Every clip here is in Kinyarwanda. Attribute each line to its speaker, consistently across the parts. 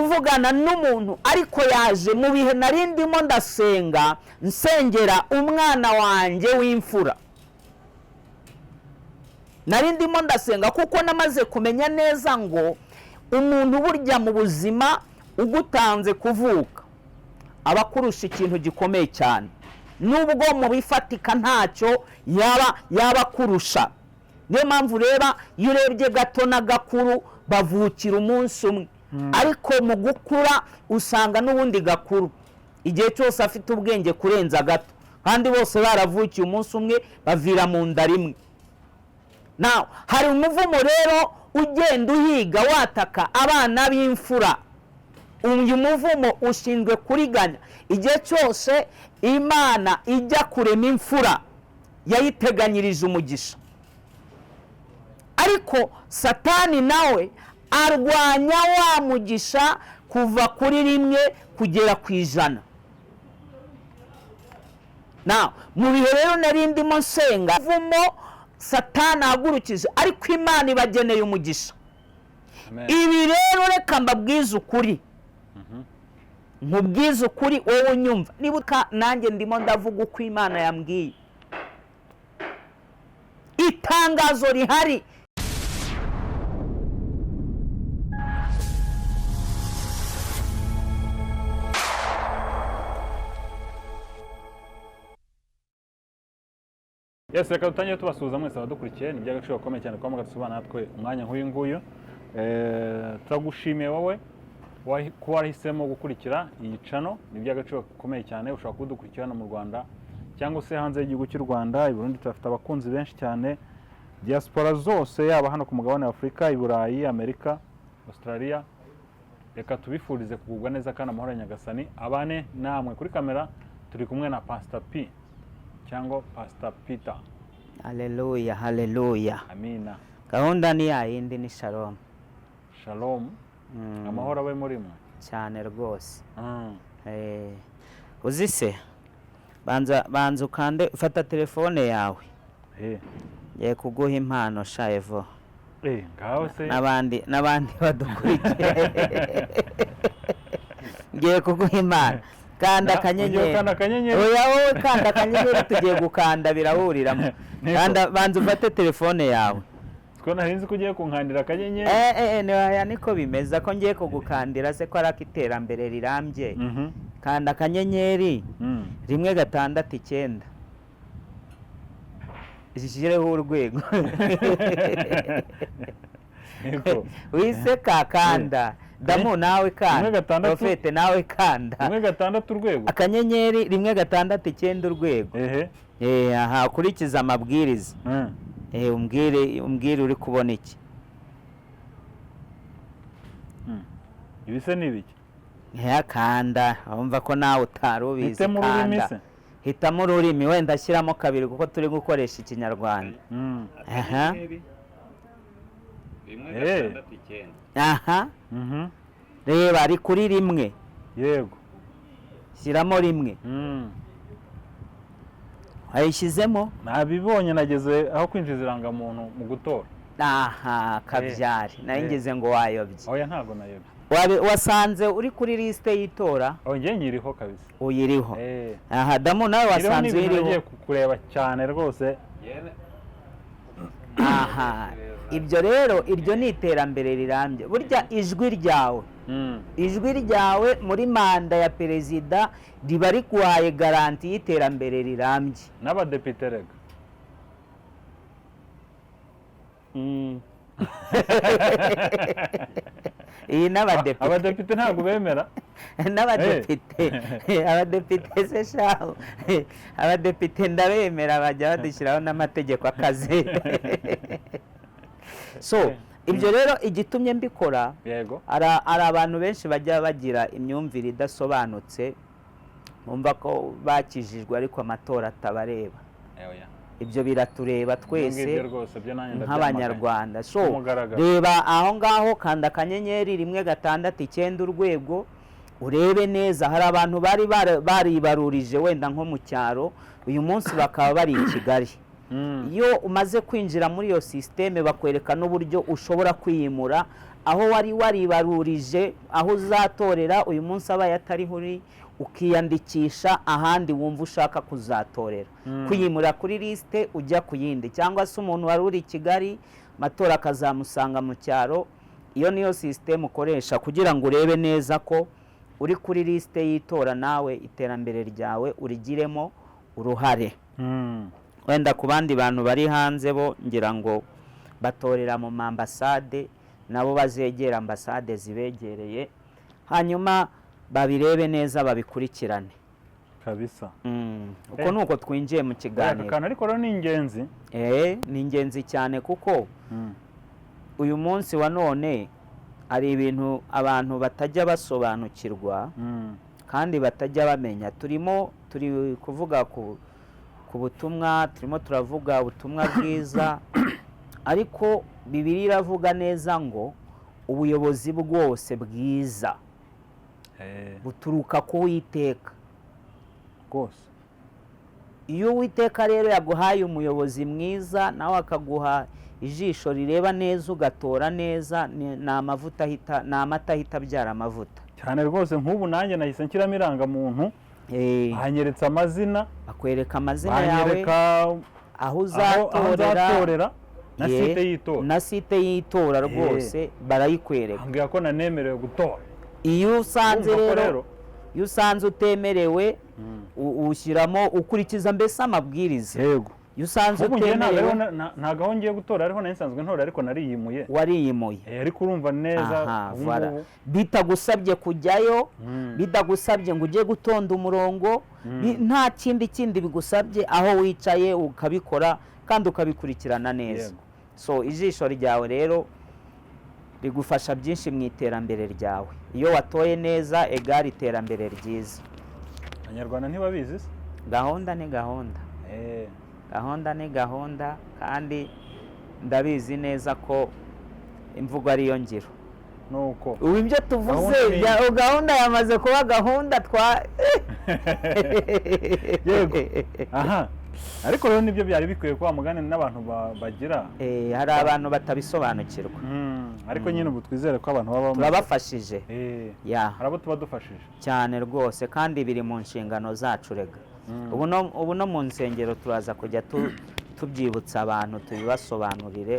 Speaker 1: Kuvugana n'umuntu, ariko yaje mu bihe nari ndimo ndasenga, nsengera umwana wanjye w'imfura. Nari ndimo ndasenga kuko namaze kumenya neza ngo umuntu burya mu buzima ugutanze kuvuka aba akurusha ikintu gikomeye cyane, nubwo mu bifatika ntacyo yaba akurusha. Niyo mpamvu ureba, iyo urebye gato na gakuru bavukira umunsi umwe, ariko mu gukura usanga n'ubundi gakuru igihe cyose afite ubwenge kurenza gato, kandi bose baravukiye umunsi umwe, bavira mu nda rimwe. Now, hari umuvumo rero ugenda uhiga wataka abana b'imfura. Uyu muvumo ushinzwe kuriganya. Igihe cyose Imana ijya kurema imfura, yayiteganyirije umugisha, ariko Satani nawe arwanya wa mugisha kuva kuri 1 kugera ku 100. Now, mu bihe rero nari ndimo nsenga, umuvumo Satani ahagurukije, ariko Imana ibageneye umugisha.
Speaker 2: Amen.
Speaker 1: Ibi rero reka mbabwize ukuri, nkubwize ukuri wowe unyumva, nibuka nanjye ndimo ndavuga uko Imana yambwiye. Itangazo rihari.
Speaker 2: Yes, reka dutangire tubasuhuza mwese abadukurikiye. Ni iby'agaciro gakomeye cyane kuba mugasubana natwe umwanya nk'uyu nguyu. Turagushimiye wowe kuba warahisemo gukurikira iyi channel, ni iby'agaciro gakomeye cyane. Ushobora kudukurikira hano mu Rwanda cyangwa se hanze y'igihugu cy'u Rwanda. I Burundi tuhafite abakunzi benshi cyane, diaspora zose, yaba hano ku mugabane wa Afurika, i Burayi, Amerika, Australia. Reka tubifurize kugubwa neza kandi amahoro ya Nyagasani abane namwe. Kuri kamera turi kumwe na Pastor P cyangwa Pastor Peter.
Speaker 1: Haleluya, haleluya.
Speaker 2: Amina.
Speaker 1: Gahunda ni yayindi, ni shalom.
Speaker 2: Shalom. Amahoro abe muri mwe.
Speaker 1: Cyane rwose. Uzi se, banza banza ukande, fata telefone yawe. Ngiye kuguha impano sha Evo.
Speaker 2: Ngaho se.
Speaker 1: N'abandi badukurikiye, ngiye kuguha impano. Kanda akanyenyeri.
Speaker 2: Ugiye gukanda akanyenyeri?
Speaker 1: Oya, wowe kanda akanyenyeri, tugiye gukanda birahuriramo.
Speaker 2: Niko.
Speaker 1: Kanda, banza ufate telefone yawe.
Speaker 2: Two nari nzi ko ugiye kunkandira akanyenyeri.
Speaker 1: Oya, niko bimeze ko ngiye kugukandira se, ko ari ak'iterambere rirambye. Kanda akanyenyeri 169, zishyireho urwego.
Speaker 2: Niko.
Speaker 1: Wiseka, kanda. Damu, nawe kanda.
Speaker 2: 1 6.
Speaker 1: Profete, nawe kanda.
Speaker 2: 1 6 urwego.
Speaker 1: Akanyenyeri 169 urwego. Aha, ukurikiza amabwiriza. Umbwire uri kubona iki.
Speaker 2: Ibi se ni ibiki?
Speaker 1: Kanda, wumva ko nawe utari ubizi.
Speaker 2: Hitemo ururimi
Speaker 1: Kanda.
Speaker 2: se?
Speaker 1: Hitamo ururimi, wenda ashyiramo kabiri kuko turi gukoresha Ikinyarwanda. Aha.
Speaker 3: Akanyenyeri rimwe 69.
Speaker 1: Aha. Reba, ari kuri 1.
Speaker 2: Yego.
Speaker 1: Shyiramo 1. Wayishyizemo?
Speaker 2: Nabibonye, nageze aho kwinjiza irangamuntu mu gutora.
Speaker 1: Aha, kabyari nayo ngize ngo wayobye.
Speaker 2: Oya, ntabwo nayobye.
Speaker 1: Wasanze uri kuri lisite y'itora?
Speaker 2: Oya, njye nyiriho kabisa.
Speaker 1: Uyiriho? Aha, Damu, nawe
Speaker 2: Nyiriho ni
Speaker 1: wasanze
Speaker 2: ibintu
Speaker 1: uyiriho?
Speaker 2: nagiye kureba cyane rwose.
Speaker 3: Yewe.
Speaker 1: Aha, ibyo rero, iryo ni iterambere rirambye. Burya ijwi ryawe, ijwi ryawe muri manda ya perezida riba riguhaye garanti y'iterambere rirambye.
Speaker 2: N'abadepite rega.
Speaker 1: Iyi n'abadepite.
Speaker 2: Abadepite ntabwo bemera.
Speaker 1: N'abadepite, abadepite se shaho, abadepite ndabemera, bajya badushyiraho n'amategeko akaze. So ibyo rero igitumye mbikora, hari abantu benshi bajya bagira imyumvire idasobanutse, bumva ko bakijijwe ariko amatora atabareba.
Speaker 2: Oya.
Speaker 1: Ibyo biratureba twese
Speaker 2: Ibyo ngibyo rwose byo nanjye ndabyamaganye.
Speaker 1: nk'Abanyarwanda. So
Speaker 2: Ku mugaragaro.
Speaker 1: reba aho ngaho, kanda akanyenyeri 169 urwego, urebe neza. Hari abantu bari baribarurije wenda nko mu cyaro, uyu munsi bakaba bari i Kigali. Iyo umaze kwinjira muri iyo sisiteme, bakwereka n'uburyo ushobora kwiyimura aho wari waribarurije, aho uzatorera uyu munsi abaye atariho uri, ukiyandikisha ahandi wumva ushaka kuzatorera, kwiyimura kuri lisite ujya ku yindi, cyangwa se umuntu wari uri i Kigali, amatora akazamusanga mu cyaro. Iyo niyo sisiteme ukoresha kugira ngo urebe neza ko uri kuri lisite y'itora, nawe iterambere ryawe urigiremo uruhare. Wenda ku bandi bantu bari hanze bo, ngira ngo batorera mu mambasade, nabo bazegera ambasade zibegereye, hanyuma babirebe neza, babikurikirane.
Speaker 2: Kabisa.
Speaker 1: Uko ni uko twinjiye mu
Speaker 2: Aka
Speaker 1: kiganiro.
Speaker 2: kantu ariko rero ni ingenzi.
Speaker 1: Ni ingenzi cyane, kuko uyu munsi wa none hari ibintu abantu batajya basobanukirwa kandi batajya bamenya. Turimo turi kuvuga ku butumwa, turimo turavuga ubutumwa bwiza, ariko Bibiliya iravuga neza ngo ubuyobozi bwose bwiza buturuka ku Uwiteka.
Speaker 2: Rwose.
Speaker 1: Iyo Uwiteka rero yaguhaye umuyobozi mwiza, nawe akaguha ijisho rireba neza, ugatora neza, ni amavuta ahita, ni amata ahita abyara amavuta.
Speaker 2: Cyane rwose. Nk'ubu nanjye nahise nshyiramo irangamuntu, banyeretse amazina,
Speaker 1: Bakwereka amazina yawe,
Speaker 2: banyereka
Speaker 1: aho
Speaker 2: aho
Speaker 1: uzatorera,
Speaker 2: nzatorera na site y'itora.
Speaker 1: Na site y'itora rwose barayikwereka.
Speaker 2: Ambwira ko nanemerewe gutora.
Speaker 1: Iyo usanze
Speaker 2: Urumva ko
Speaker 1: rero
Speaker 2: rero
Speaker 1: iyo usanze utemerewe, ushyiramo, ukurikiza mbese amabwiriza. Iyo usanze
Speaker 2: Nk'ubu ngiye ntabwo
Speaker 1: utemerewe,
Speaker 2: ariho ntabwo aho ngiye gutora ariho nari nsanzwe ntora, ariko nariyimuye.
Speaker 1: Wariyimuye.
Speaker 2: Ariko urumva neza
Speaker 1: Aha,
Speaker 2: ubu
Speaker 1: voilà.
Speaker 2: ngubu.
Speaker 1: Bitagusabye kujyayo, bitagusabye ngo ujye gutonda umurongo, nta kindi bigusabye, aho wicaye ukabikora kandi ukabikurikirana neza. So ijisho ryawe rero rigufasha byinshi mu iterambere ryawe. Iyo watoye neza, egare iterambere ryiza.
Speaker 2: Abanyarwanda ntibabizi se?
Speaker 1: Gahunda ni gahunda. Gahunda ni gahunda, kandi ndabizi neza ko imvugo ariyo ngiro.
Speaker 2: Nuko
Speaker 1: Ubu ibyo tuvuze
Speaker 2: Gahunda ni-
Speaker 1: gahunda yamaze kuba gahunda twa
Speaker 2: Yego. Aha, ariko rero nibyo byari bikwiye ko mugani n'abantu bagira.
Speaker 1: Hari abantu batabisobanukirwa.
Speaker 2: Ariko nyine ubu twizere ko abantu baba
Speaker 1: Turabafashije. Ya.
Speaker 2: Hari abo tuba dufashije.
Speaker 1: Cyane rwose, kandi biri mu nshingano zacu rega. Ubu no mu nsengero turaza kujya tubyibutsa abantu, tubibasobanurire,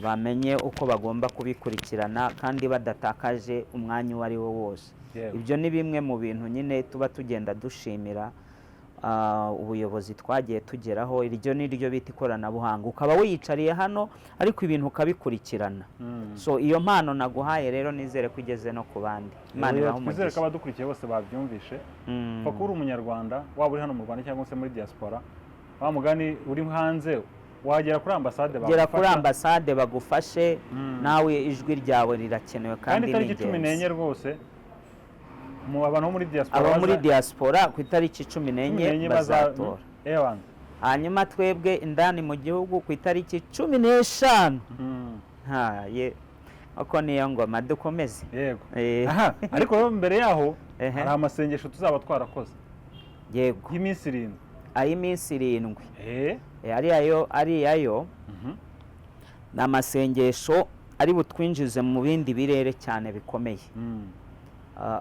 Speaker 1: bamenye uko bagomba kubikurikirana kandi badatakaje umwanya uwo ari wo wose. Ibyo ni bimwe mu bintu nyine tuba tugenda dushimira ubuyobozi twagiye tugeraho. Iryo ni ryo bita ikoranabuhanga, ukaba wiyicariye hano ariko ibintu ukabikurikirana. So iyo mpano naguhaye rero, nizere ko igeze no ku bandi. Imana ibahe
Speaker 2: Twizere ko
Speaker 1: umugisha.
Speaker 2: abadukurikiye bose babyumvishe. Upfa kuba uri Umunyarwanda, waba uri hano mu Rwanda cyangwa se muri diaspora, wa mugani uri hanze, wagera kuri ambasade
Speaker 1: Gera kuri
Speaker 2: bagufasha.
Speaker 1: ambasade bagufashe. Nawe ijwi ryawe rirakenewe
Speaker 2: Kandi
Speaker 1: kandi ni
Speaker 2: itariki cumi
Speaker 1: ingenzi.
Speaker 2: n'enye rwose, mu abantu bo muri diaspora
Speaker 1: Abo muri diaspora ku itariki cumi
Speaker 2: cumi
Speaker 1: n'enye
Speaker 2: n'enye
Speaker 1: bazatora.
Speaker 2: Ewana.
Speaker 1: Hanyuma twebwe indani mu gihugu ku itariki 15. Ha ye, uko niyo ngoma, dukomeze.
Speaker 2: Yego.
Speaker 1: Eh.
Speaker 2: Aha, ariko rero mbere yaho hari amasengesho tuzaba twarakoze y'iminsi 7.
Speaker 1: Ay'iminsi 7. Ariya yo ni amasengesho ari butwinjize mu bindi birere cyane bikomeye.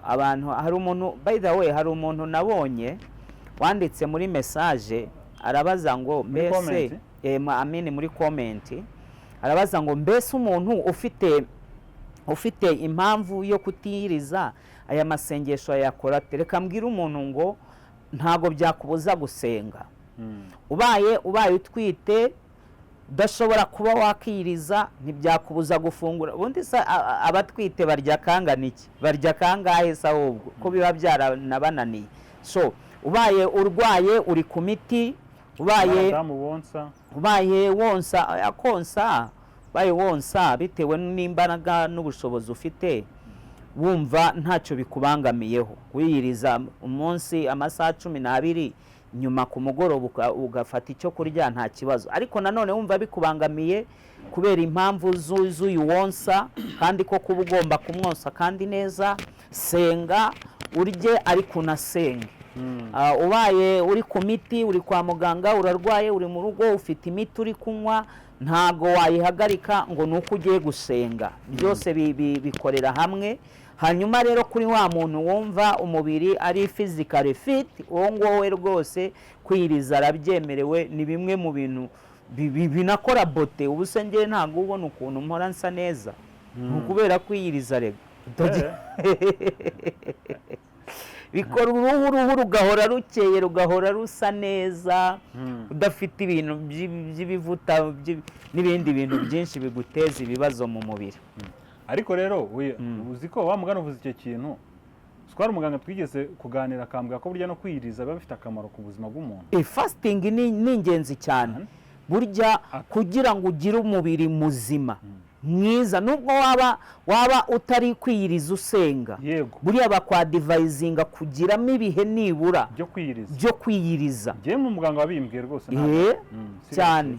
Speaker 1: Abantu, hari umuntu, by the way, hari umuntu nabonye wanditse muri message, arabaza ngo
Speaker 2: Muri
Speaker 1: mbese
Speaker 2: comment?
Speaker 1: Amini, muri comment arabaza ngo mbese umuntu ufite impamvu yo kutiyiriza, aya masengesho ayakora ate? Reka mbwire umuntu ngo ntabwo byakubuza gusenga. Ubaye utwite, udashobora kuba wakiyiriza, ntibyakubuza gufungura. Ubundi se abatwite barya kangana iki? Barya kangahe se ahubwo ko biba byaranabananiye? So ubaye urwaye, uri ku miti, ubaye
Speaker 2: Abadamu bonsa.
Speaker 1: Ubaye wonsa, konsa, ubaye wonsa, bitewe n'imbaraga n'ubushobozi ufite, wumva ntacyo bikubangamiyeho wiyiriza umunsi amasaha 12, nyuma ku mugoroba ugafata icyo kurya, nta kibazo. Ariko nanone wumva bikubangamiye kubera impamvu z'uyu wonsa, kandi ko kuba ugomba kumwonsa kandi neza, senga urye ariko unasenge. Ubaye uri ku miti, uri kwa muganga, urarwaye, uri mu rugo, ufite imiti uri kunywa, ntago wayihagarika ngo ni uko ugiye gusenga. Byose bikorera hamwe. Hanyuma rero kuri wa muntu wumva umubiri ari physically fit, uwo nguwo we rwose kwiyiriza arabyemerewe. Ni bimwe mu bintu binakora beauté. Ubu se njyewe ntabwo ubona ukuntu mpora nsa neza? Ni ukubera kwiyiriza rega. Bikora uruhu rugahora rukeye, rugahora rusa neza, udafite ibintu by'ibivuta n'ibindi bintu byinshi biguteza ibibazo mu mubiri.
Speaker 2: Ariko rero uzi ko wa mugani uvuze icyo kintu, twari umuganga twigeze kuganira akambwira ko burya no kwiyiriza biba bifite akamaro ku buzima bw'umuntu.
Speaker 1: Fasting ni ingenzi cyane burya kugira ngo ugire umubiri muzima mwiza, nubwo waba utari kwiyiriza usenga. Buriya bakwadvisinga kugiramo ibihe nibura
Speaker 2: byo kwiyiriza.
Speaker 1: Byo kwiyiriza.
Speaker 2: Njyewe ni umuganga wabimbwiye rwose, seriously.
Speaker 1: Cyane.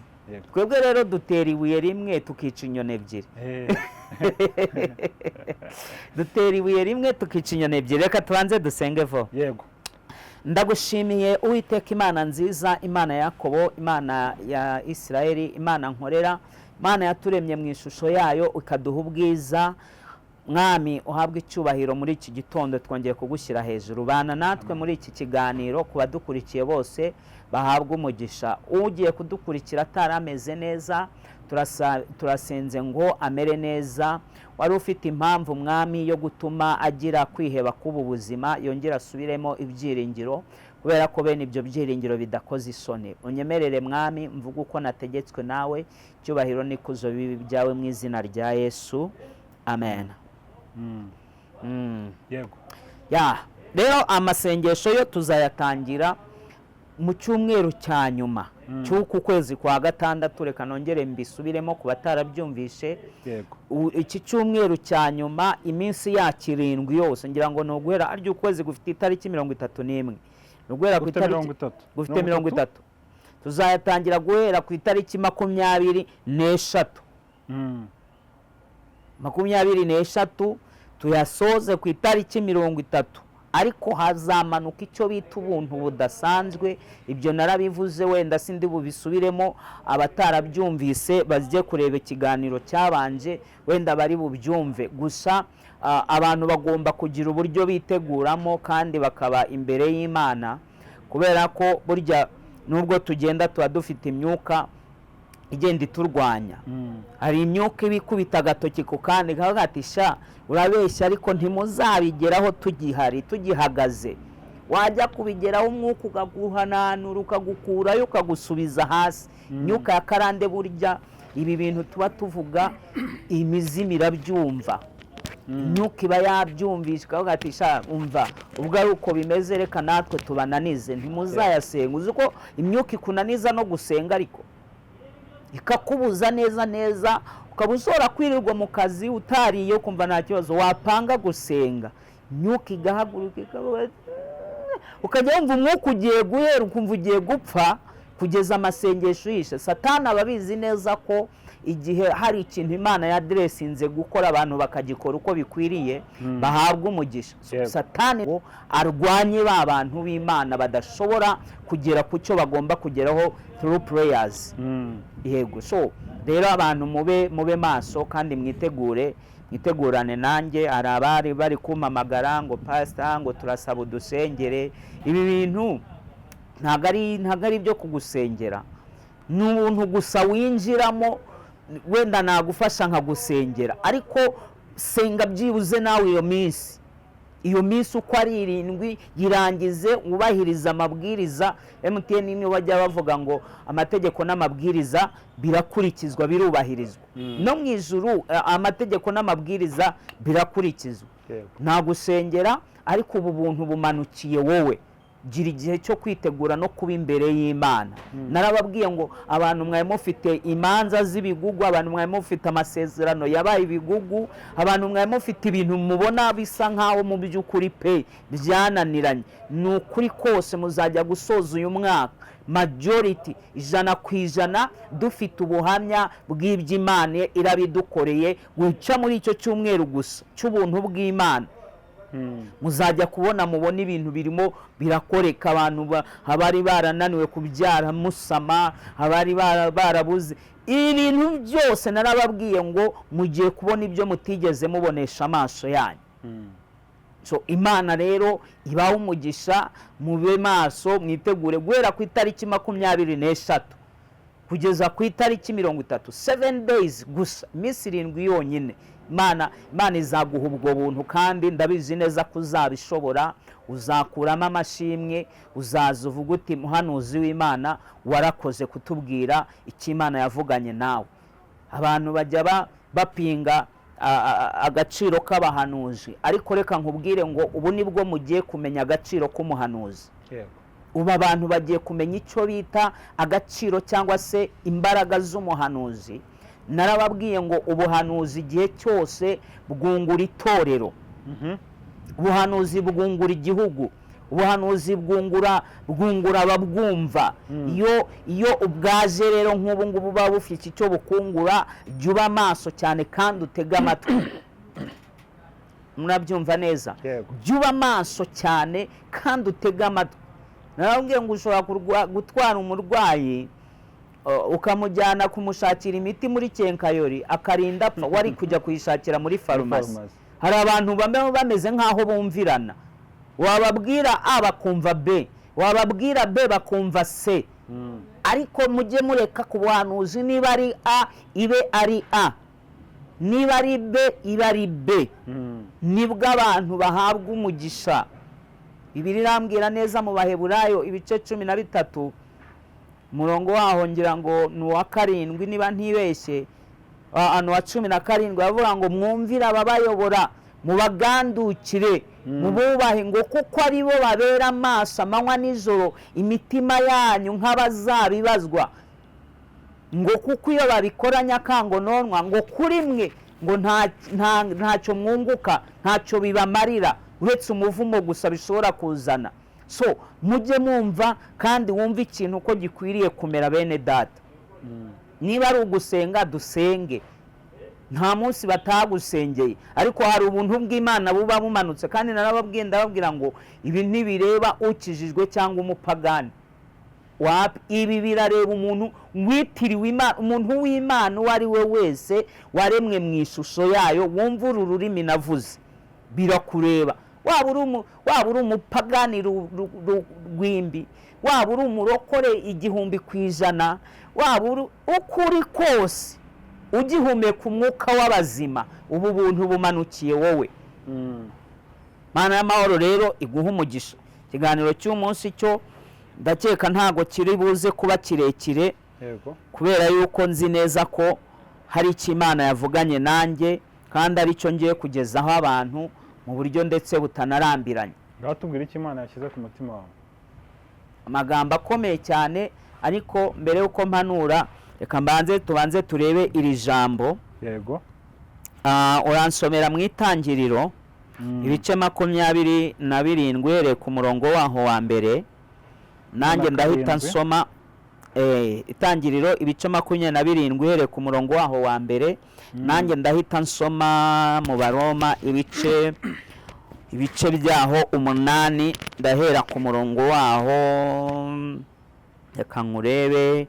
Speaker 1: Twebwe rero dutera ibuye rimwe tukica inyoni ebyiri. Dutera ibuye rimwe tukica inyoni ebyiri. Reka tubanze dusenge vuba.
Speaker 2: Yego.
Speaker 1: Ndagushimiye Uwiteka, Imana nziza, Imana ya Yakobo, Imana ya Isirayeli, Imana nkorera, Imana yaturemye mu ishusho yayo ikaduha ubwiza. Mwami, uhabwe icyubahiro. Muri iki gitondo twongeye kugushyira hejuru. Bana natwe muri iki kiganiro. Ku badukurikiye bose bahabwa umugisha. Ugiye kudukurikira atari ameze neza, turasenze ngo amere neza. Wari ufite impamvu, Mwami, yo gutuma agira kwiheba k'ubu buzima, yongera asubiremo ibyiringiro, kubera ko bene ibyo byiringiro bidakoze isoni. Unyemerere, Mwami, mvuge uko nategetswe nawe. Icyubahiro n'ikuzo bibi byawe, mu izina rya Yesu, amen. Ya, rero amasengesho yo tuzayatangira mu cyumweru cya nyuma cy'uku kwezi kwa gatandatu. Reka nongere mbisubiremo ku batarabyumvishe. Iki cyumweru cya nyuma, iminsi yacyo 7 yose, ngira ngo ni uguhera arya ukwezi gufite itariki 31, ni uguhera ku
Speaker 2: Gufite
Speaker 1: itariki
Speaker 2: 30.
Speaker 1: Gufite 30. Tuzayatangira guhera ku itariki 23. 23 tuyasoze ku itariki 30. Ariko hazamanuka icyo bita ubuntu budasanzwe. Ibyo narabivuze, wenda sindi bubisubiremo. Abatarabyumvise bajye kureba ikiganiro cyabanje, wenda bari bubyumve. Gusa abantu bagomba kugira uburyo biteguramo kandi bakaba imbere y'Imana, kubera ko burya nubwo tugenda tuba dufite imyuka igenda iturwanya. Hari imyuka iba ikubita agatoki ku kandi kavuga ati: "Sha, urabeshya, ariko ntimuzabigeraho tugihari, tugihagaze." Wajya kubigeraho, umwuka ukaguhananura, ukagukurayo, ukagusubiza hasi. Imyuka ya karande, burya ibi bintu tuba tuvuga imizimu irabyumva. Imyuka iba yabyumvishe, ikavuga ati: "Sha, umva, ubwo ari uko bimeze, reka natwe tubananize, ntimuzayasenga." Uzi ko imyuka ikunaniza no gusenga, ariko ikakubuza neza neza, ukaba ushobora kwirirwa mu kazi utariye, ukumva nta kibazo, wapanga gusenga imyuka igahaguruka ikavuga ati, ukajya wumva umwuka ugiye guhera, ukumva ugiye gupfa kugeza amasengesho yishe. Satani aba abizi neza ko igihe hari ikintu Imana yaderesinze gukora, abantu bakagikora uko bikwiriye, bahabwa umugisha. Satani ngo arwanye ba bantu b'Imana badashobora kugera ku cyo bagomba kugeraho through prayers. Yego. So rero abantu mube maso kandi mwitegure, mwitegurane nanjye. Hari abari bari kumpamagara ngo: "Pasita," ngo, "turasaba udusengere." Ibi bintu ntabwo ari ibyo kugusengera, ni ubuntu gusa winjiramo. Wenda nagufasha nkagusengera, ariko senga byibuze nawe iyo minsi uko ari 7 yirangize wubahiriza amabwiriza. MTN niyo bajya bavuga ngo amategeko n'amabwiriza birakurikizwa, birubahirizwa. No mu ijuru amategeko n'amabwiriza birakurikizwa. Nagusengera, ariko ubu buntu bumanukiye wowe. Gira igihe cyo kwitegura no kuba imbere y'Imana. Narababwiye ngo abantu mwari mufite imanza z'ibigugu, abantu mwari mufite amasezerano yabaye ibigugu, abantu mwari mufite ibintu mubona bisa nk'aho mu by'ukuri pe byananiranye, ni ukuri kose muzajya gusoza uyu mwaka majority 100% dufite ubuhamya bw'iby'Imana irabidukoreye guca muri icyo cyumweru gusa cy'ubuntu bw'Imana. Muzajya kubona mubona ibintu birimo birakoreka, abantu abari barananiwe kubyara musama, abari barabuze ibintu byose. Narababwiye ngo mugiye kubona ibyo mutigeze mubonesha amaso yanyu. So Imana rero ibahe umugisha, mube maso, mwitegure guhera ku itariki 23 kugeza ku itariki 30, 7 days gusa, iminsi 7 yonyine. Imana izaguha ubwo buntu, kandi ndabizi neza ko uzabishobora, uzakuramo amashimwe, uzaza uvuga uti muhanuzi w'Imana warakoze kutubwira icyo Imana yavuganye nawe. Abantu bajya bapinga agaciro k'abahanuzi, ariko reka nkubwire ngo ubu nibwo mugiye kumenya agaciro k'umuhanuzi. Ubu abantu bagiye kumenya icyo bita agaciro cyangwa se imbaraga z'umuhanuzi. Narababwiye ngo ubuhanuzi igihe cyose bwungura itorero, ubuhanuzi bwungura igihugu, ubuhanuzi bwungura ababwumva. Iyo ubwaje rero nk'ubu ngubu buba bufite icyo bukungura, jya uba maso cyane kandi utege amatwi. Murabyumva neza? Jya uba maso cyane kandi utege amatwi. Narababwiye ngo ushobora gutwara umurwayi ukamujyana kumushakira imiti muri kenkayori, akarinda apfa, wari kujya kuyishakira muri farumasi. Hari abantu bameze nk'aho bumvirana, wababwira A bakumva B, wababwira B bakumva C. Ariko mujye mureka ku buhanuzi, niba ari A ibe ari A, niba ari B ibe ari B, nibwo abantu bahabwa umugisha. Bibiliya irambwira neza mu Baheburayo ibice 13, umurongo waho ngira ngo ni uwa 7 niba ntibeshye, ni uwa 17, bavuga ngo mwumvire ababayobora, mubagandukire, mububahe, ngo kuko ari bo babera amaso amanywa nijoro imitima yanyu nk'abazabibazwa, ngo kuko iyo babikora nyakangononwa, ngo kuri mwe ngo ntacyo mwunguka, ntacyo bibamarira uretse umuvumo gusa bishobora kuzana. So mujye mwumva kandi wumve ikintu uko gikwiriye kumera, bene data. Niba ari ugusenga dusenge, nta munsi batagusengeye, ariko hari ubuntu bw'Imana buba bumanutse. Kandi narababwiye, ndababwira ngo ibi ntibireba ukijijwe cyangwa umupagani, ibi birareba umuntu witiriwe Imana, umuntu w'Imana uwo ari we wese waremwe mu ishusho yayo. Wumva uru rurimi navuze birakureba, waba uri umupagani rwimbi, waba uri umurokore 1000%, waba uri uko uri kose, ugihumeka umwuka w'abazima, ubu buntu bumanukiye wowe. Mana y'amahoro rero iguha umugisha. Ikiganiro cy'umunsi cyo ndakeka ntago kiri buze kuba kirekire, kubera yuko nzi neza ko hari icyo Imana yavuganye nanjye, kandi aricyo ngiye kugezaho abantu mu buryo ndetse butanarambiranye.
Speaker 2: Ngaho tubwire icyo Imana yashyize ku mutima wawe.
Speaker 1: Amagambo akomeye cyane, ariko mbere y'uko mpanura reka tubanze turebe iri jambo.
Speaker 2: Yego.
Speaker 1: Uransomera mu Itangiriro ibice 27 uhereye ku murongo waho wa mbere, nanjye ndahita nsoma. Itangiriro ibice 27 uhereye ku murongo waho wa mbere, nanjye ndahita nsoma mu Baroma ibice byaho 8, ndahera ku murongo waho. Reka nkurebe,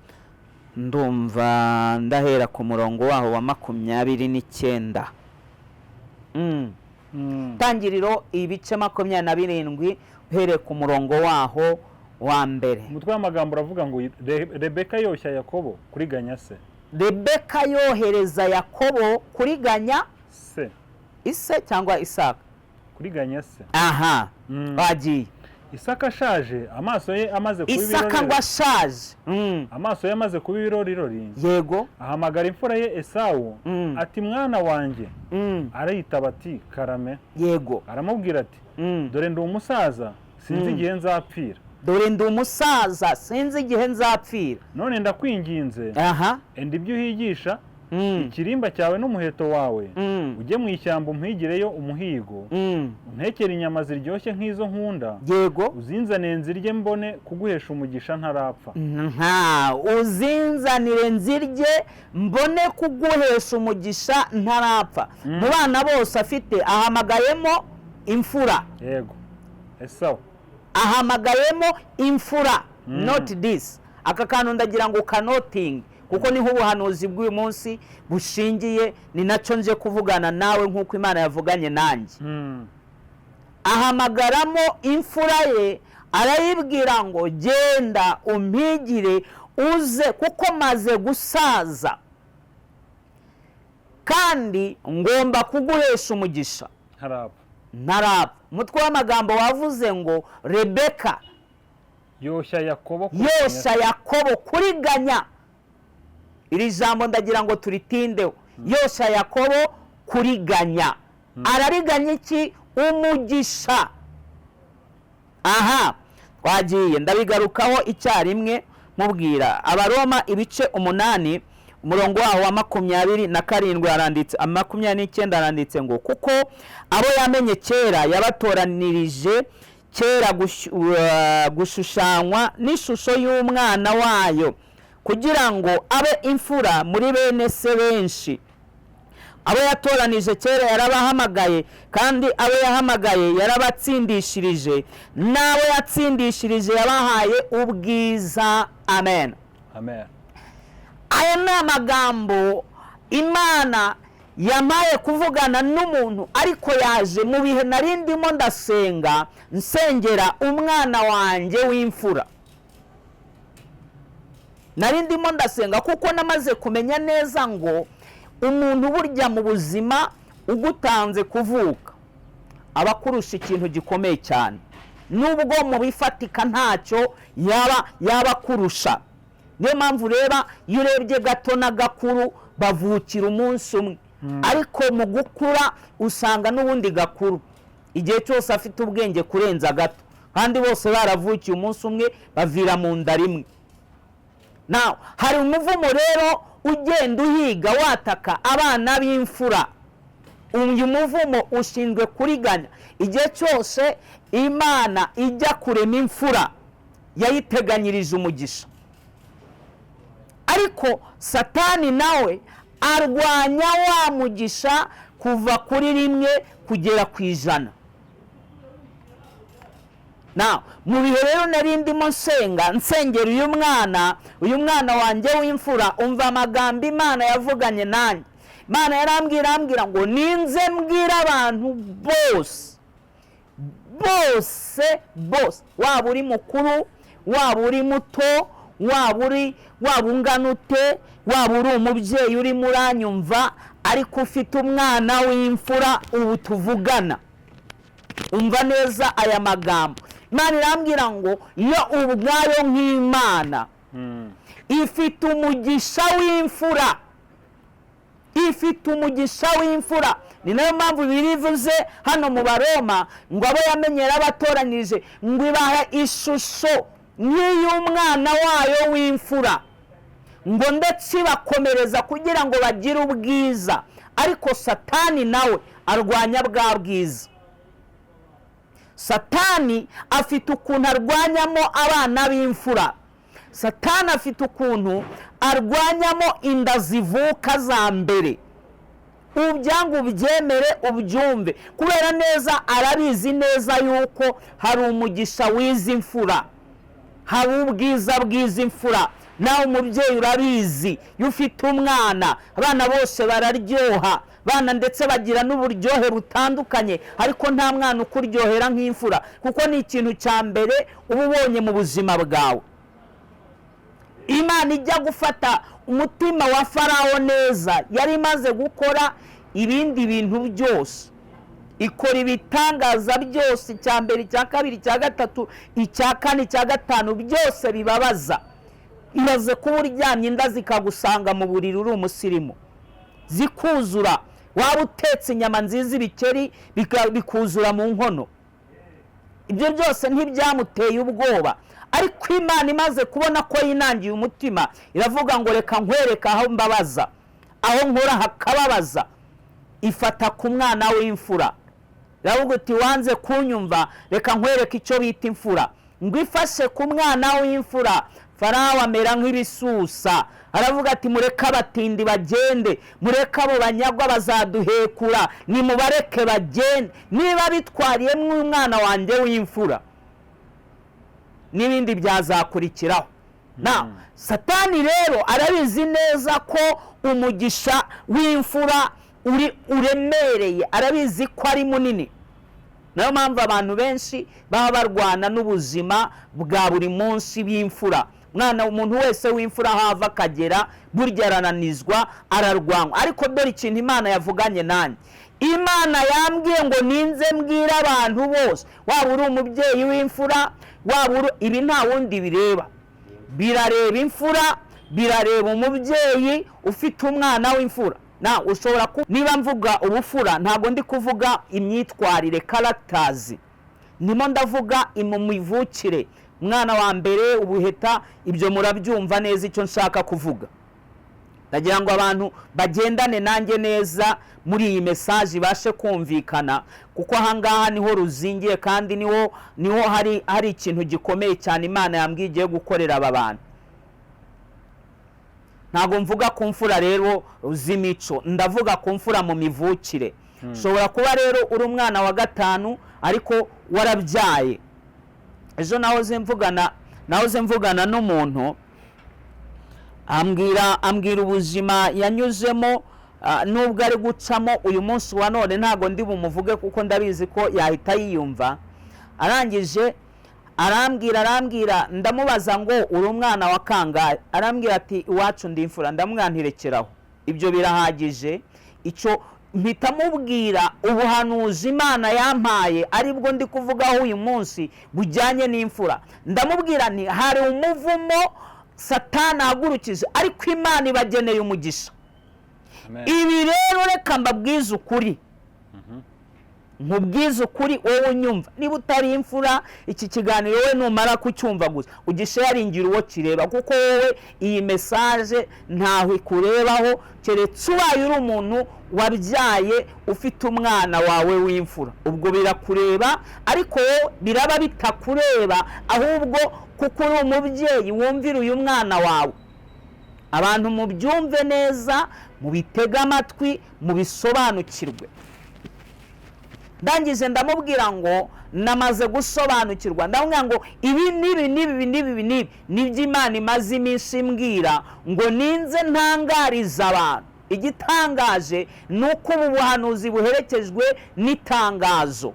Speaker 1: ndumva ndahera ku murongo waho wa 29. Itangiriro ibice 27 uhereye ku murongo waho wa mbere.
Speaker 2: Umutwe w'amagambo uravuga ngo Rebeka yoshya Yakobo kuriganya se.
Speaker 1: Rebeka yohereza Yakobo kuriganya
Speaker 2: se.
Speaker 1: Ise cyangwa Isaka?
Speaker 2: Kuriganya se.
Speaker 1: Aha. Bagiye.
Speaker 2: Isaka ashaje, amaso ye amaze kuba ibirori.
Speaker 1: Isaka ngo ashaje.
Speaker 2: Amaso ye amaze kuba ibirorirori.
Speaker 1: Yego.
Speaker 2: Ahamagara imfura ye Esawu, ati mwana wanjye. Arayitaba ati karame.
Speaker 1: Yego.
Speaker 2: Aramubwira ati dore ndi umusaza, sinzi igihe nzapfira.
Speaker 1: Dore ndi umusaza, sinzi igihe nzapfira.
Speaker 2: None ndakwinginze,
Speaker 1: aha,
Speaker 2: enda ibyo uhigisha, ikirimba cyawe n'umuheto wawe, ujye mu ishyamba umpigireyo umuhigo, untekere inyama ziryoshye nk'izo nkunda.
Speaker 1: Yego.
Speaker 2: Uzinzanire nzirye mbone kuguhesha umugisha ntarapfa.
Speaker 1: Nta uzinzanire nzirye mbone kuguhesha umugisha ntarapfa. Mu bana bose afite ahamagayemo imfura.
Speaker 2: Yego, Esawu.
Speaker 1: Ahamagayemo imfura. Not this, aka kantu ndagira ngo kanotinge, kuko niho ubuhanuzi bw'uyu munsi bushingiye, ni nacyo nje kuvugana nawe nk'uko Imana yavuganye nanjye. Ahamagaramo imfura ye, arayibwira ngo: "Genda umpigire uze, kuko maze gusaza kandi ngomba kuguhesha umugisha
Speaker 2: ntarapfa."
Speaker 1: Ntarapfa. Umutwe w'amagambo wavuze ngo Rebeka
Speaker 2: yoshya Yakobo
Speaker 1: yoshya Yakobo kuriganya. Iri jambo ndagira ngo turitindeho. Yoshya Yakobo kuriganya. Arariganya iki? Umugisha. Aha twagiye, ndabigarukaho icyarimwe nkubwira Abaroma ibice 8, umurongo waho wa 27 haranditse, 29 haranditse ngo: "Kuko abo yamenye kera yabatoranirije kera gushushanywa n'ishusho y'umwana wayo, kugira ngo abe imfura muri bene se benshi. Abo yatoranije kera yarabahamagaye, kandi abo yahamagaye yarabatsindishirije, n'abo yatsindishirije yabahaye ubwiza." Amen.
Speaker 2: Amen.
Speaker 1: Aya ni amagambo Imana yamaye kuvugana n'umuntu, ariko yaje mu bihe nari ndimo ndasenga, nsengera umwana wanjye w'imfura. Nari ndimo ndasenga kuko namaze kumenya neza ngo umuntu burya mu buzima ugutanze kuvuka aba akurusha ikintu gikomeye cyane, nubwo mu bifatika ntacyo yaba akurusha. Niyo mpamvu ureba, iyo urebye gato na gakuru bavukira umunsi umwe, ariko mu gukura usanga n'ubundi gakuru igihe cyose afite ubwenge kurenza gato, kandi bose baravukiye umunsi umwe, bavira mu nda rimwe. Nawe hari umuvumo rero ugenda uhiga wataka abana b'imfura. Uyu muvumo ushinzwe kuriganya. Igihe cyose Imana ijya kurema imfura yayiteganyirije umugisha, ariko Satani nawe arwanya wa mugisha kuva kuri 1 kugera ku 100. Na mu bihe rero nari ndimo nsenga, nsengera uyu mwana wanjye w'imfura, umva amagambo Imana yavuganye nanjye. Imana yarambwira, arambwira ngo ninze mbwira abantu bose, bose, bose, waba uri mukuru, waba uri muto, waba ungana ute, waba uri umubyeyi urimo uranyumva ariko ufite umwana w'imfura ubu tuvugana, umva neza aya magambo. Imana irambwira ngo yo ubwayo nk'Imana ifite umugisha w'imfura, ifite umugisha w'imfura. Ni nayo mpamvu birivuze hano mu Baroma ngo abo yamenye yarabatoranije, ngo ibaha ishusho nk'iy'umwana wayo w'imfura, ngo ndetse ibakomereza kugira ngo bagire ubwiza. Ariko Satani nawe arwanya bwa bwiza. Satani afite ukuntu arwanyamo abana b'imfura. Satani afite ukuntu arwanyamo inda zivuka za mbere. Ubyanga ubyemere ubyumve, kubera neza arabizi neza yuko hari umugisha w'izi mfura, hari ubwiza bw'izi mfura. Nawe umubyeyi urabizi, iyo ufite umwana, abana bose bararyoha, abana ndetse bagira n'uburyohe butandukanye, ariko nta mwana ukuryohera nk'imfura, kuko ni ikintu cya mbere uba ubonye mu buzima bwawe. Imana ijya gufata umutima wa Farawo neza, yari imaze gukora ibindi bintu byose, ikora ibitangaza byose, icya mbere, icya kabiri, icya gatatu, icya kane, icya gatanu, byose bibabaza. Ibaze kuba uryamye inda zikagusanga mu buriri uri umusirimu, zikuzura, waba utetse inyama nziza ibikeri bikuzura mu nkono. Ibyo byose ntibyamuteye ubwoba, ariko Imana imaze kubona ko yinangiye umutima, iravuga ngo: "Reka nkwereke aho mbabaza, aho nkora hakababaza." Ifata ku mwana w'imfura, iravuga uti: "Wanze kunyumva, reka nkwereke icyo bita imfura." Ngo ifashe ku mwana w'imfura. Farawo amera nk'ibisusa, aravuga ati mureke abatindi bagende, mureke abo banyagwa bazaduhekura, nimubareke bagende, niba bitwariyemo umwana wanjye w'imfura n'ibindi byazakurikiraho. Na Satani rero arabizi neza ko umugisha w'imfura uri uremereye, arabizi ko ari munini. Niyo mpamvu abantu benshi baba barwana n'ubuzima bwa buri munsi b'imfura. Mwana, umuntu wese w'imfura aho ava akagera burya arananizwa, ararwanywa. Ariko dore ikintu Imana yavuganye nanjye. Imana yambwiye ngo ninze mbwire abantu bose, waba uri umubyeyi w'imfura, waba uri ibi, nta wundi bireba, birareba imfura, birareba umubyeyi ufite umwana w'imfura. Na ushobora niba mvuga ubufura ntabwo ndi kuvuga imyitwarire, characters, ndimo ndavuga mu mivukire, umwana wa mbere, ubuheta, ibyo murabyumva neza icyo nshaka kuvuga. Ndagira ngo abantu bagendane nanjye neza muri iyi message ibashe kumvikana, kuko ahangaha niho ruzingiye kandi niho hari ikintu gikomeye cyane Imana yambwiye igiye gukorera aba bantu. Ntabwo mvuga ku mfura rero z'imico, ndavuga ku mfura mu mivukire. Ushobora kuba rero uri umwana wa gatanu ariko warabyaye. Ejo nahoze mvugana n'umuntu, ambwira ubuzima yanyuzemo, nubwo ari gucamo uyu munsi wa none. Ntabwo ndi bumuvuge kuko ndabizi ko yahita yiyumva. Arangije arambwira, ndamubaza ngo uri umwana wa kangahe? Arambwira ati iwacu ndi imfura. Ndamubwira nti rekeraho, ibyo birahagije. Icyo mpita mubwira ubuhanuzi Imana yampaye aribwo ndi kuvugaho uyu munsi bujyanye n'imfura. Ndamubwira nti hari umuvumo Satani ahagurukije, ariko Imana ibageneye umugisha. Ibi rero reka mbabwize ukuri, nkubwize ukuri wowe unyumva, niba utari imfura iki kiganiro wowe numara kucyumva gusa ugisharingira uwo kireba, kuko wowe iyi message ntaho ikurebaho keretse ubaye uri umuntu wabyaye ufite umwana wawe w'imfura, ubwo birakureba. Ariko wowe biraba bitakureba ahubwo kuko uri umubyeyi wumvira uyu mwana wawe. Abantu mubyumve neza, mubitege amatwi, mubisobanukirwe. Ndangije ndamubwira ngo namaze gusobanukirwa, ndamubwira ngo ibi n'ibi n'ibi n'ibi n'ibi nibyo Imana imaze iminsi imbwira ngo ninze ntangariza abantu. Igitangaje ni uko ubu buhanuzi buherekejwe n'itangazo.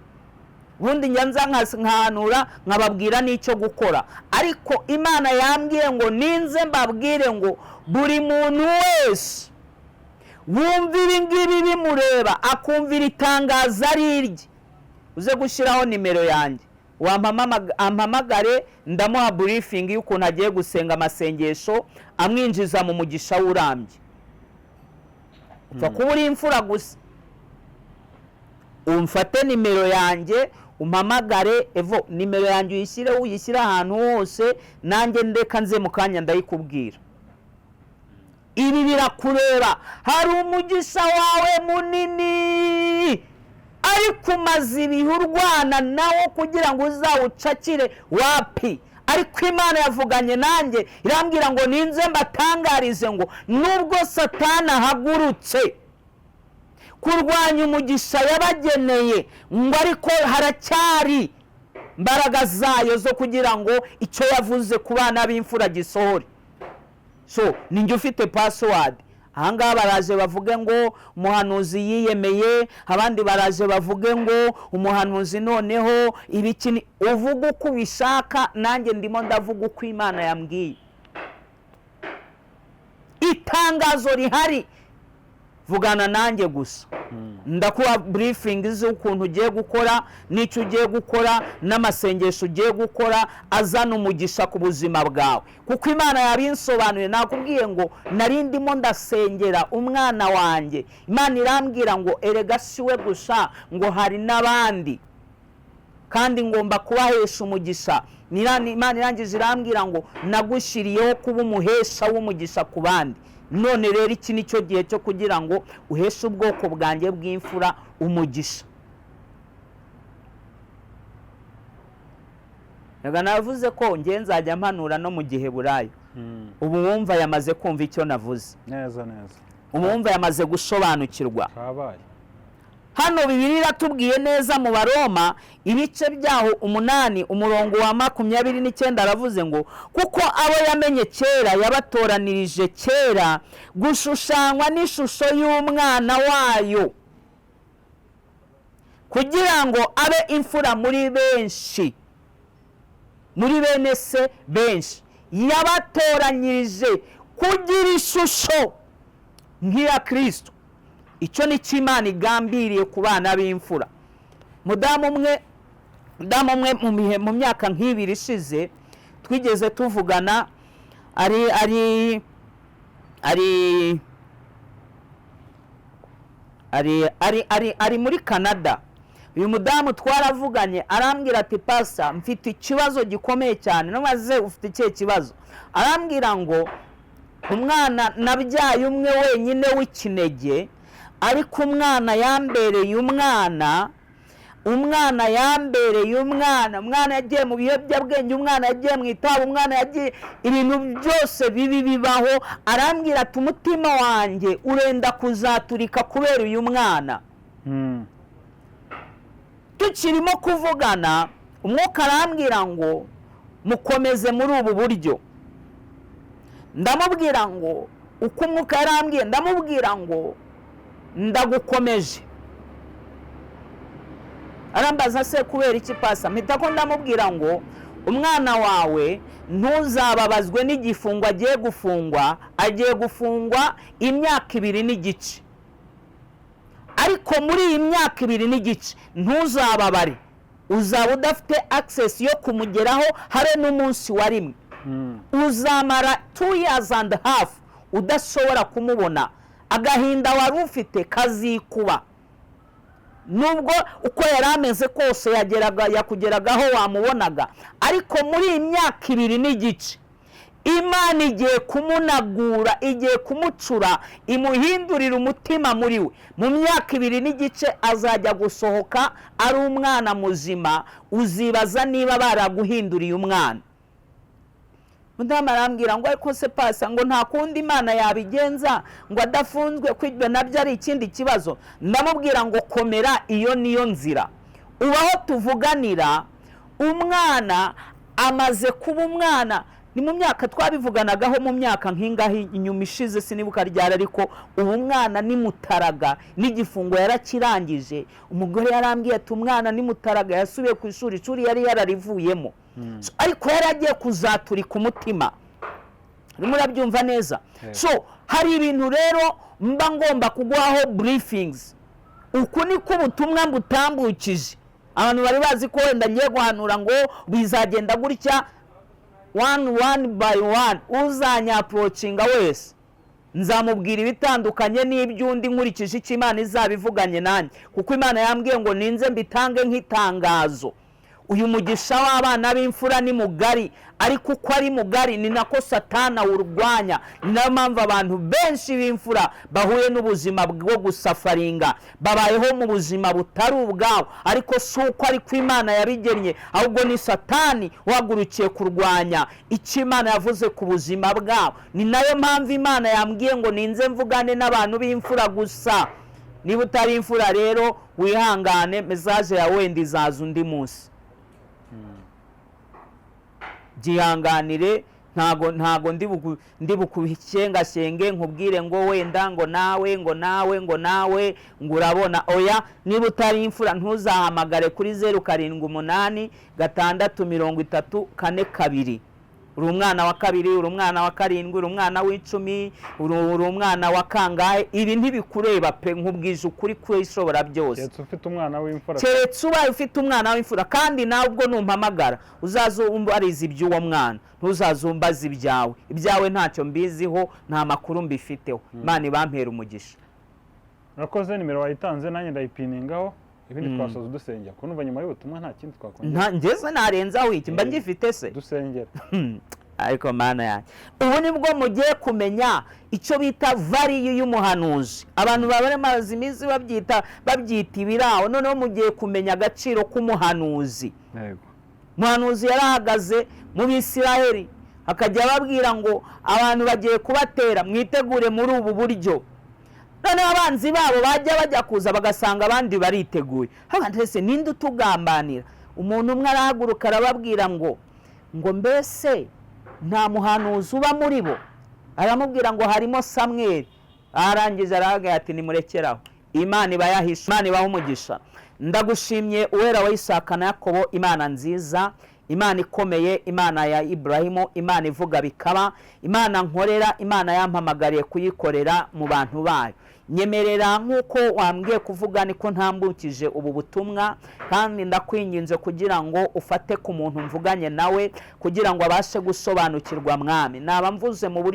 Speaker 1: Ubundi njya nza nkahanura nkababwira n'icyo gukora, ariko Imana yambwiye ngo ninze mbabwire ngo buri muntu wese wumva ibi ngibi bimureba akumvira itangazo ari irye, uze gushyiraho nimero yanjye ampamagare, ndamuha briefing y'ukuntu agiye gusenga amasengesho amwinjiza mu mugisha w'urambye. Upfa kuba uri imfura gusa, umfate nimero yanjye umpamagare, evo nimero yanjye uyishyireho, uyishyire ahantu hose, nanjye ndeka nze mu kanya ndayikubwira. Ibi birakureba, hari umugisha wawe munini ariko umaze ibihe urwana nawo kugira ngo uzawucakire wapi. Ariko Imana yavuganye nanjye irambwira ngo ninze mbatangarize ngo nubwo Satani ahagurutse kurwanya umugisha yabageneye, ngo ariko haracyari imbaraga zayo zo kugira ngo icyo yavuze ku bana b'imfura gisohore. So ninjye ufite password. Ahangaha baraje bavuge ngo umuhanuzi yiyemeye, abandi baraje bavuge ngo umuhanuzi noneho ibiki. Uvuga uko ubishaka, nanjye ndimo ndavuga uko Imana yambwiye. Itangazo rihari, vugana nanjye gusa, ndakuha briefing z'ukuntu ugiye gukora n'icyo ugiye gukora n'amasengesho ugiye gukora azana umugisha ku buzima bwawe, kuko Imana yabinsobanuye. Nakubwiye ngo nari ndimo ndasengera umwana wanjye, Imana irambwira ngo erega si we gusa, ngo hari n'abandi kandi ngomba kubahesha umugisha. Imana irangije irambwira ngo nagushyiriyeho kuba umuhesha w'umugisha ku bandi, none rero iki ni cyo gihe cyo kugira ngo uheshe ubwoko bwanjye bw'imfura umugisha. Reka navuze ko nge nzajya mpanura no mu Giheburayo. Ubu wumva yamaze kumva icyo navuze.
Speaker 2: Neza neza.
Speaker 1: Ubu wumva yamaze gusobanukirwa.
Speaker 2: Kabaye.
Speaker 1: Hano Bibiliya iratubwiye neza mu Baroma ibice byaho 8 umurongo wa 29, aravuze ngo kuko abo yamenye kera yabatoranirije kera gushushanywa n'ishusho y'umwana wayo, kugira ngo abe imfura muri benshi, muri bene se benshi. Yabatoranyirije kugira ishusho nk'iya Kristo. Icyo ni cyo Imana igambiriye ku bana b'imfura. Mudamu umwe mu myaka nk'ibiri ishize twigeze tuvugana, ari ari ari ari ari ari ari muri Canada. Uyu mudamu twaravuganye, arambwira ati pasa mfite ikibazo gikomeye cyane. Namaze ufite ikihe kibazo? Arambwira ngo umwana nabyaye umwe wenyine w'ikinege, ariko umwana yambereye umwana, umwana yambereye umwana, umwana yagiye mu biyobyabwenge, umwana yagiye mu itabi, umwana yagiye ibintu byose bibi bibaho. Arambwira ati umutima wanjye urenda kuzaturika kubera uyu mwana. Tukirimo kuvugana, umwuka arambwira ngo mukomeze muri ubu buryo. Ndamubwira ngo uko umwuka yarambwiye, ndamubwira ngo ndagukomeje. Arambaza se kubera iki pasa? Mpita ko ndamubwira ngo umwana wawe ntuzababazwe n'igifungo agiye gufungwa, agiye gufungwa imyaka 2 n'igice, ariko muri iyi myaka 2 n'igice ntuzababare, uzaba udafite access yo kumugeraho habe n'umunsi wa rimwe. Uzamara 2 years and a half udashobora kumubona. Agahinda wari ufite kazikuba. Nubwo uko yari ameze kose yakugeragaho wamubonaga, ariko muri iyi myaka 2 n'igice Imana igiye kumunagura, igiye kumucura, imuhindurira umutima muri we. Mu myaka 2 n'igice azajya gusohoka ari umwana muzima. Uzibaza niba baraguhinduriye umwana. Mudamu arambwira ngo ariko se pasa ngo nta kundi Imana yabigenza ngo adafunzwe, kwibyo nabyo ari ikindi kibazo. Ndamubwira ngo komera, iyo niyo nzira. Ubaho tuvuganira, umwana amaze kuba umwana. Ni mu myaka twabivuganagaho, mu myaka nk'ingahe inyuma ishize sinibuka ryari, ariko ubu mwana ni mutaraga n'igifungo yarakirangije. Umugore yarambwiye ati umwana ni mutaraga, yasubiye ku ishuri, ishuri yari yararivuyemo. So, ariko yari agiye kuzaturika umutima. Urimo urabyumva neza? So hari ibintu rero mba ngomba kuguhaho briefings. Uku niko ubutumwa mbutambukije. Abantu bari bazi ko wenda ngiye guhanura ngo bizagenda gutya, one one by one. Uzanyapproachinga wese nzamubwira ibitandukanye n'iby'undi nkurikije icyo Imana izabivuganye nanjye, kuko Imana yambwiye ngo ninze mbitange nk'itangazo. Uyu mugisha w'abana b'imfura ni mugari, ariko uko ari mugari ni nako Satana awurwanya. Ni nayo mpamvu abantu benshi b'imfura bahuye n'ubuzima bwo gusafaringa, babayeho mu buzima butari ubwabo, ariko si uko ariko Imana yabigennye, ahubwo ni Satani wahagurukiye kurwanya icyo Imana yavuze ku buzima bwabo. Ni nayo mpamvu Imana yambwiye ngo ninze mvugane n'abantu b'imfura gusa. Niba utari imfura rero wihangane, message ya wenda izaza undi munsi. Byihanganire, ntago ndi bukushengashenge nkubwire ngo wenda ngo nawe ngo nawe ngo nawe ngo urabona. Oya, niba utari imfura ntuzahamagare kuri 0 7 8 6 30 4 2. Uri umwana wa 2, uri umwana wa 7, uri umwana w'10, uri umwana wa kangahe, ibi ntibikureba pe, nkubwije ukuri kwishobora byose.
Speaker 2: Keretse ufite umwana w'imfura.
Speaker 1: Keretse ubaye ufite umwana w'imfura, kandi nawe ubwo numpamagara uzaze umbariza iby'uwo mwana, ntuzaze umbaza ibyawe. Ibyawe ntacyo mbiziho, nta makuru mbifiteho. Imana ibampera umugisha.
Speaker 2: Urakoze, nimero wayitanze nanjye ndayipiningaho. Ibindi twasoza dusengera, kuko numva nyuma y'ubutumwa nta kindi twakongera.
Speaker 1: Ngeze narenzaho iki mba ngifite se?
Speaker 2: Dusengera.
Speaker 1: Ariko mana yanjye, ubu nibwo mugiye kumenya icyo bita value y'umuhanuzi. Abantu baba bamaze iminsi babyita ibiraho, noneho mugiye kumenya agaciro k'umuhanuzi.
Speaker 2: Yego.
Speaker 1: Umuhanuzi yarahagaze mu Bisiraheli, akajya ababwira ngo abantu bagiye kubatera, mwitegure muri ubu buryo. Noneho abanzi babo bajya bajya kuza, bagasanga abandi bariteguye. Abantu ese ninde utugambanira? Umuntu umwe arahaguruka, arababwira ngo mbese nta muhanuzi uba muri bo? Aramubwira ngo harimo Samweli. Arangije arahagarara ati: "Nimurekeraho, Imana iba yahishe." Imana ibaha umugisha. Ndagushimye, Uwera wa Isaka na Yakobo, Imana nziza, Imana ikomeye, Imana ya Iburahimu, Imana ivuga bikaba, Imana nkorera, Imana yampamagariye kuyikorera mu bantu bayo. Nyemerera nk'uko wambwiye kuvuga niko ntambukije ubu butumwa, kandi ndakwinginze kugira ngo ufate ku muntu mvuganye nawe, kugira ngo abashe gusobanukirwa. Mwami, naba mvuze mu buryo